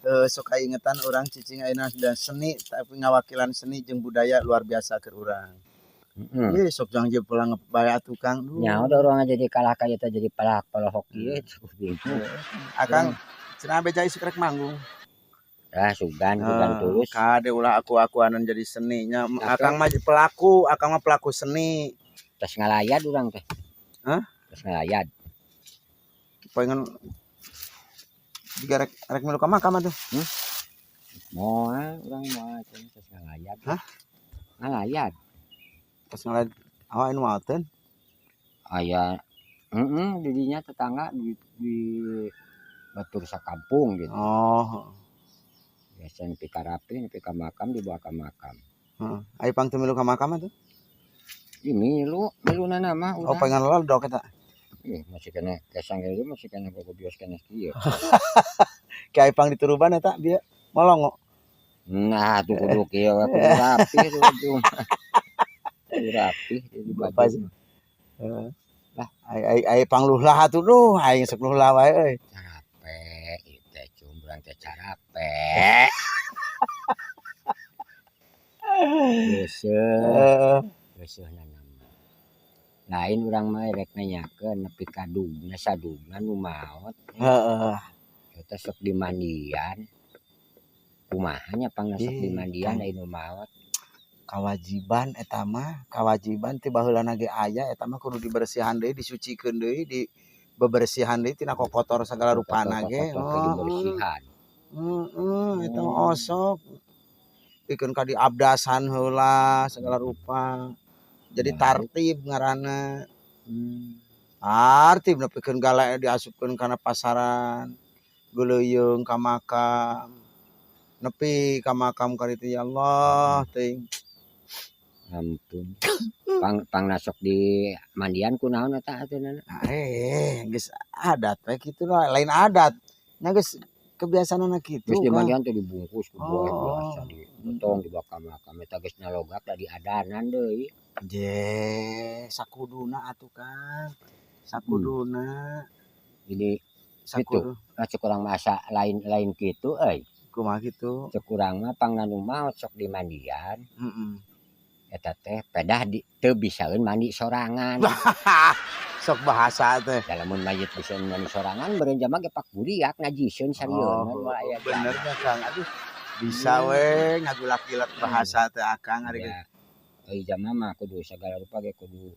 Sok kaingetan urang cicing ayeuna dan seni, tapi ngawakilan seni jeung budaya luar biasa keur urang. Heeh. Ih, sok jang jeung pulang bae atuh, Kang. Duh. Nya udah urang jadi kalah ka ieu teh, jadi palak polohok kieu bingung. Akang cenah beja isuk rek manggung. Ah, sugan sugan tulus. Kade ulah aku-akuanan jadi seninya. Tapi- Akang mah pelaku, akang mah pelaku seni. Tos ngalayad urang teh. Hah? Tos ngalayad. Pengen juga rek rek milu ka makam atuh. Moal urang, moal cenah tos ngalayad. Hah? Ngalayad. Pas ngalayad awak anu maoteun. Aya, heeh, di dinya tetangga di batur sakampung gitu. Oh. Biasa nepi ka rapi, nepi ka makam, dibawa ka makam. Heeh. Aya pang teu milu ka makam atuh? Ih, milu, miluna mah Oh, urang. pengen leledok eta. Ih, masih keneh kesang ge, masih keneh bogo bios keneh kieu. Ki pang dituruban eta bieu molongo. Nah, tuh kudu kieu we, kudu rapi tuh tuh. Kudu rapi di baju. Bapak sih. Heeh. Lah, ai ai ai pangluhlah atuh, duh, aing sok luhlah wae euy. Carape ieu teh, cumbrang teh carape. Geuseuh, Heeh. geuseuhna nama. Lain urang mah rek nanyakeun nepi ka dugna sadugna nu maot. Heeh. Eta sok dimandian. Kumaha nya pangna sok Ih, dimandian Kang. ai nu maot? Kawajiban eta mah, kawajiban ti baheulana ge aya eta mah, kudu dibersihan deui, disucikeun deui, di bebersihan deui tina kokotor sagala rupana ge. Kotor-kotor teh dibersihan. Heeh, eta mah osok. Pikeun ka diabdasan heula segala rupa. Jadi tartib ngaranna. Tartib nepikeun gala diasupkeun kana pasaran. Geuleuyeng ka makam. Nepi ka makam karitu, ya Allah teuing. Ampun. Pang pangna sok di mandian kunaon eta atuh? Eh, geus adat we kitu lah, lain adat. Nya geus kebiasaanna kitu, Geus Kang. Dimandian teh dibungkus ku buah biasa dipotong dibawa ka makam eta geus nyalogak da diadanan deui. Je, sakuduna atuh, Kang. Sakuduna. Jadi Sakudu. Nah, cek urang mah asa lain lain kitu euy. Kumaha kitu? Cek urang mah pangna nu maot sok dimandian. Eta teh pedah di teu bisaeun mandi sorangan. Sok bahasa teh. Da lamun mayit bisa mandi sorangan meureun jalma ge pak buriak najiseun sarieuna Oh, moal aya bener jalma. Nya, Kang. Aduh, bisa we ngagulak-gilak bahasa teh Akang ari. Ya. Euy, jalma mah kudu sagala rupa ge kudu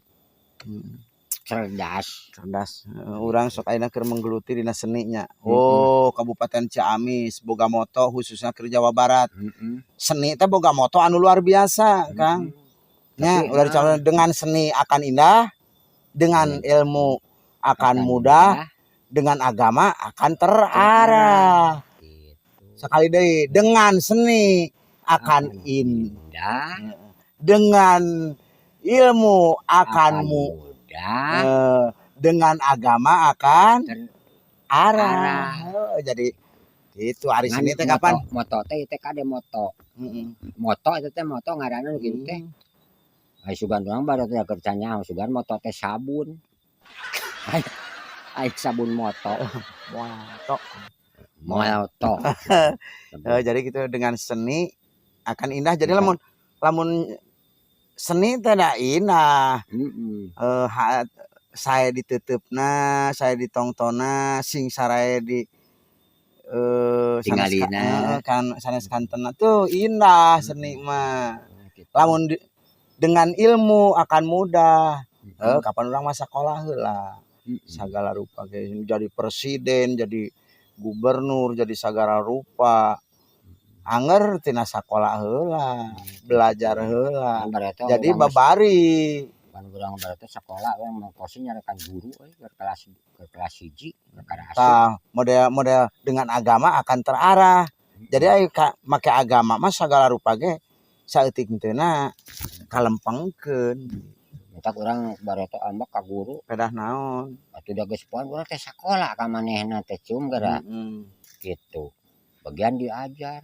cerdas. Cerdas. Urang sok ayeuna keur menggeluti dina seni nya. Oh, Kabupaten Ciamis boga moto, khususnya keur Jawa Barat. Seni teh boga moto anu luar biasa, Kang. Nya, Tapi, ulah dicampur dengan seni akan indah, dengan ilmu akan mudah, dengan agama akan terarah. Gitu. Sekali deui, dengan seni akan indah, dengan ilmu akan mudah, dengan agama akan arah. Arah. Oh, jadi itu hari Ngan seni teh kapan? Moto teh teh kade moto. Moto itu teh moto ngaranna nu kitu teh. Ai sugan urang baru teh keur nyaho sugan moto teh sabun. Ai ai sabun moto. Moto. Moto. Jadi gitu, dengan seni akan indah. Jadi lamun lamun seni teh da indah. Saya diteuteup, saya ditongtona, sing sarae di sanes Tingalina. Heeh, kan sanes kantena tuh indah seni mah. Gitu. Lamun dengan ilmu akan mudah. Kapan urang mah sakola heula. Sagala rupa ge jadi presiden, jadi gubernur, jadi sagala rupa. Anger tina sakola heula, belajar heula. Kan berarti Jadi urang geus babari. Kan urang berarti sekolah urang mah posisi nyarekan guru euy ke kelas 1 perkara asup. Tah, model model dengan agama akan terarah. Jadi aya ka make agama mah sagala rupa ge saeutik henteu kalempengkeun. Matak urang bareto ambek ka guru. Pedah naon? Atuh da geus poan urang teh sakola ka manehna teh cum geura. Gitu. Bagian diajar.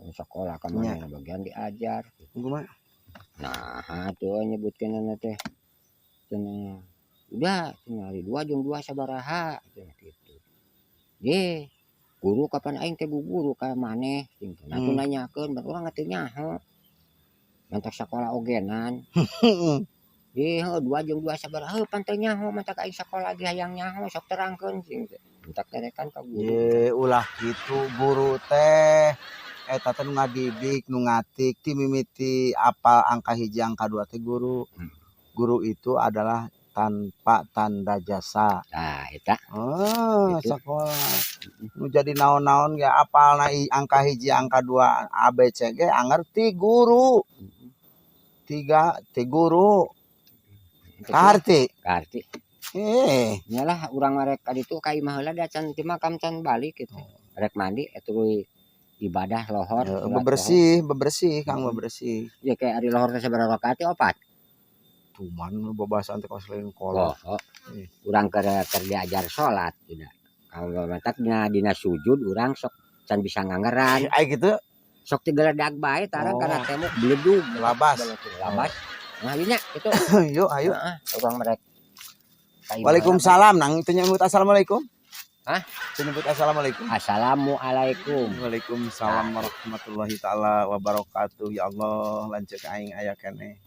Nah, sekolah ka manehna bagian diajar. Kumaha? Nah, atuh nyebutkeunana teh cenah udah cenah hari dua jeung dua sabaraha cenah kitu. Ye. Guru, kapan aing teh guru ka maneh? Nah, nanyakeun, urang teu nyaho. Mantak sakola ogenan. Ih, heuh, dua jeung dua sabaraha? Heuh, pan teu nyaho, matak aing sakola ge hayang nyaho, sok terangkeun cing teh. Matak terekan ka guru. Ye, ulah kitu. Guru teh eta teh nu ngadidik, nu ngatik ti mimiti apal angka 1, angka 2 teh guru. Guru itu adalah tanpa tanda jasa. Tah, eta. Oh, Gitu. Sekolah. Nu jadi naon-naon ge apalna angka 1, angka 2, A B C ge ngerti guru. Tiga ti guru. Kaharti. Kaharti. Eh, Nyalah, urang mah rek ka ditu ka imah heula da, can ti makam can balik gitu. Rek mandi tuluy ibadah lohor. Ya, Salat. Bebersih, bebersih, Kang, bebersih. Lohor. Ya kayak ari lohor teh sabaraha rakaat teh, opat? Tuman babasan teh kos lain kolot. Oh. Urang keur diajar salat tidak. Kalau matak dina sujud urang sok can bisa ngangeran. Ai gitu. Sok tigeledag bae tarang Oh. kana tembok beledug. Labas. Labas. Nah, ieu nya itu. Yuk, ayo. Heeh, urang merek ka imah. Waalaikumsalam, nang itu nyebut assalamualaikum. Hah? Itu nyebut assalamualaikum. Assalamualaikum. Waalaikumsalam warahmatullahi taala wabarakatuh. Ya Allah, lanceuk aing aya keneh.